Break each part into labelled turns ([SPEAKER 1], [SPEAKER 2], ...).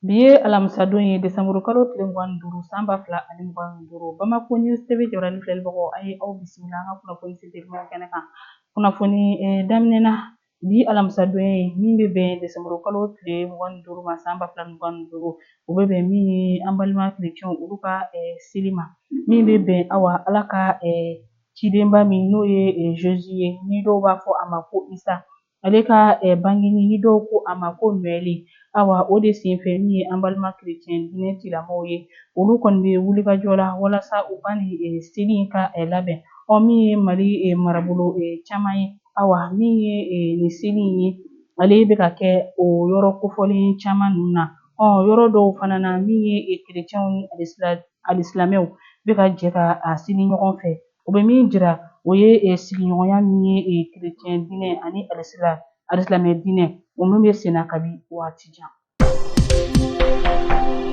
[SPEAKER 1] Bi ye alamisadon ye, desanburukalo tile 25, san 2025. Bamako News TV jabaranin filɛlibagaw, a ye aw bisimila an ka kunnafoni sentelimaw kɛnɛ kan. Kunnafoni daminɛ na, bi alamisadon ye min bɛ bɛn desanburukalo tile 25 ma, san 2025, o bɛ bɛn min ye an balima kerecɛnw olu ka seli ma, min bɛ bɛn awa Ala ka cidenba min n'o ye Jésus ye, ni dɔw b'a fɔ a ma ko Isa, ale ka bangeni, ni dɔw ko a ma ko Noɛli. Awa o de senfɛ, min ye an balima kerecɛn diinɛ tigilamɔgɔw ye, olu kɔni bɛ wulikajɔ la walasa u ka nin seli in ka labɛn. Ɔ min ye Mali marabolo caman ye, awa min ye nin seli in ye, ale bɛ ka kɛ o yɔrɔ kofɔlen caman ninnu na. Ɔ yɔrɔ dɔw fana na, min ye kerecɛnw ni alisilamɛw bɛ ka jɛ ka a seli ɲɔgɔn fɛ, o bɛ min jira, o ye sigiɲɔgɔnya min ye kerecɛn diinɛ ani alisilamɛ diinɛ, o min bɛ senna kabi waati jan.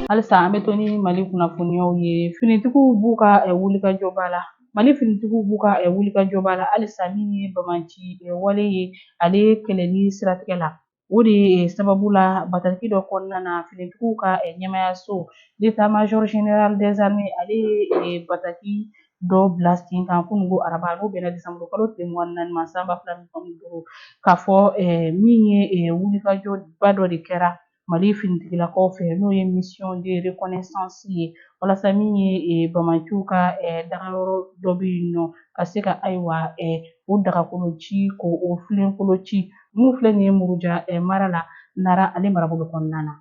[SPEAKER 1] Halisa an bɛ to ni Mali kunnafoniyaw ye. Finitigiw b'u ka wulikajɔba la. Mali finitigiw b'u ka wulikajɔba la halisa, min ye banbaanci wale ye, ale kɛlɛli siratigɛ la. O de sababu la, bataki dɔ kɔnɔna na, finitigiw ka ɲɛmayaso, l'état-major général des armées, ale ye bataki dɔ bila sen kan kununko araba, n'o bɛnna desanburu kalo tile 24 ma, san 2025, k'a fɔ min ye wulikajɔba dɔ de kɛra Mali finitigilakaw fɛ, n'o ye mission de reconnaissance ye, walasa min ye banbaanciw ka dagayɔrɔ dɔ bɛ yen nɔ, ka se ka ayiwa o dagakolo ci, k'o filenkolo ci. Mun filɛ nin ye Muruja mara la, Nara ale marabolo kɔnɔna na.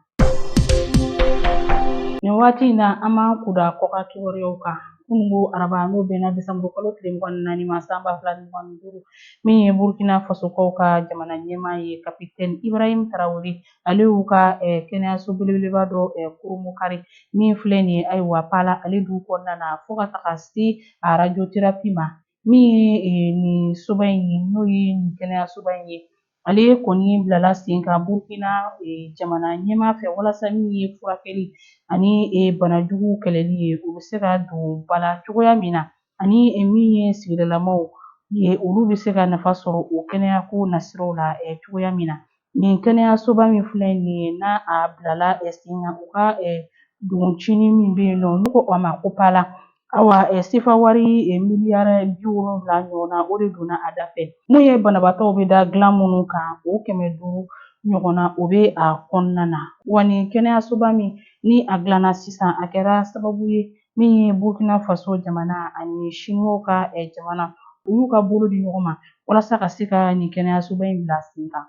[SPEAKER 1] Nin waati in na, an b'an kunda kɔkan kibaruyaw kan. Kununko araba, n'o bɛnna desanburu kalo tile 24 ma, san 2025, min ye Burkina Fasokaw ka jamana ɲɛmaa ye, kapitɛni Ibrahim Tarawele, ale y'u ka kɛnɛyaso belebeleba dɔ kurunbonkari, min filɛ nin ye ayiwa Pala ale dugu kɔnɔna na, fo ka taga se a radiothérapie ma. Min ye nin soba in ye, n'o ye nin kɛnɛyasoba in ye, ale kɔni bilala sen kan Burkina jamana ɲɛmaa fɛ, walasa min ye furakɛli ani banajugu kɛlɛli ye, u bɛ se ka don ba la cogoya min na, ani min ye sigidalamaw ye, olu bɛ se ka nafa sɔrɔ o kɛnɛyako nasiraw la cogoya min na. Nin kɛnɛyasoba min filɛ nin ye, n'a a bilala sen kan u ka duguncinin min bɛ yen nɔ, n'u ko a ma ko Pala, awa sefa wari miliyari 70 ɲɔgɔnna, o de donna a da fɛ. Mun ye banabaatɔw bɛ da dilan minnu kan, o 500 ɲɔgɔnna, o bɛ a kɔnɔna na. Wa nin kɛnɛyasoba min ni a dilanna sisan, a kɛra sababu ye min ye Burkina Faso jamana ani Siniwaw ka jamana, u y'u ka bolo di ɲɔgɔn ma walasa ka se ka nin kɛnɛyasoba in bila sen kan.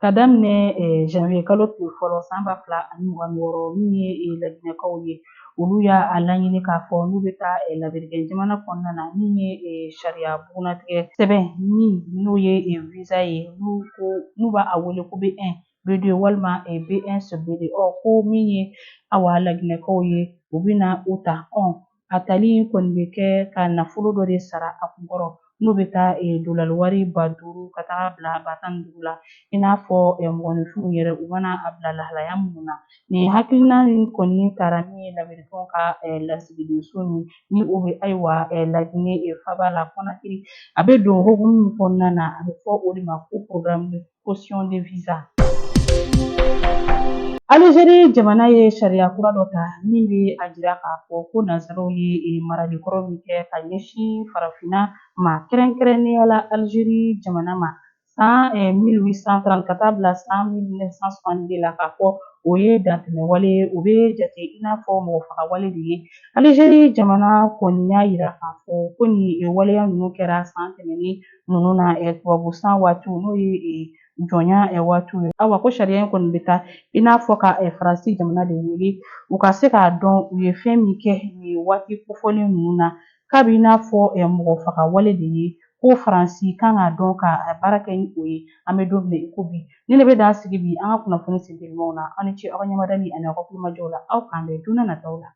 [SPEAKER 1] Ka daminɛ janvier kalo tile fɔlɔ, san 2026, min ye Laginɛkaw ye, olu y'a laɲini k'a fɔ n'u bɛ taa Lamerikɛn jamana kɔnɔna na, min ye sariya bugunnatigɛ sɛbɛn min n'o ye visa ye, n'u b'a wele ko B1, B2 walima B1 sur B2. Ɔ ko min ye awa Laginɛkaw ye, u bɛna o ta. Ɔ a tali kɔni bɛ kɛ ka nafolo dɔ de sara a kunkɔrɔ, n'o bɛ taa dolari wari 5000 ka taga bila 15,000 la, i n'a fɔ mɔgɔninfinw yɛrɛ u mana a bila lahalaya minnu na. Nin hakilina in kɔni taara min ye Lamerikɛnw ka lasigidenso min ni o bɛ ayiwa Laginɛ faaba la Kɔnakiri, a bɛ don hukumu min kɔnɔna na, a bɛ fɔ o de ma ko programme de caution de visa. Algérie jamana ye sariya kura dɔ ta min bɛ a jira k'a fɔ ko nansaraw ye marali kɔrɔ min kɛ ka ɲɛsin farafinna ma, kɛrɛnkɛrɛnnenya la Algérie jamana ma, san 1830 ka taa bila san 1962 la, k'a fɔ o ye dantɛmɛwale ye, o bɛ jate i n'a fɔ mɔgɔ faga wale de ye. Algérie jamana kɔni y'a jira k'a fɔ ko nin waleya ninnu kɛra san tɛmɛnen ninnu na, tubabu san waatiw, n'o ye jɔnya waatiw ye. Awa ko sariya in kɔni bɛ taa i n'a fɔ ka Faransi jamana de wele, u ka se k'a dɔn u ye fɛn min kɛ nin waati kofɔlen ninnu na, k'a bɛ i n'a fɔ mɔgɔ faga wale de ye, ko Faransi kan k'a dɔn ka baara kɛ ni o ye. An bɛ don min na i ko bi, ni ne bɛ dan sigi bi an ka kunnafoni sentelimaw na. Aw ni ce aw ka ɲɛmadali ani aw ka kulomajɔw la. Aw k'an bɛn don nataw la.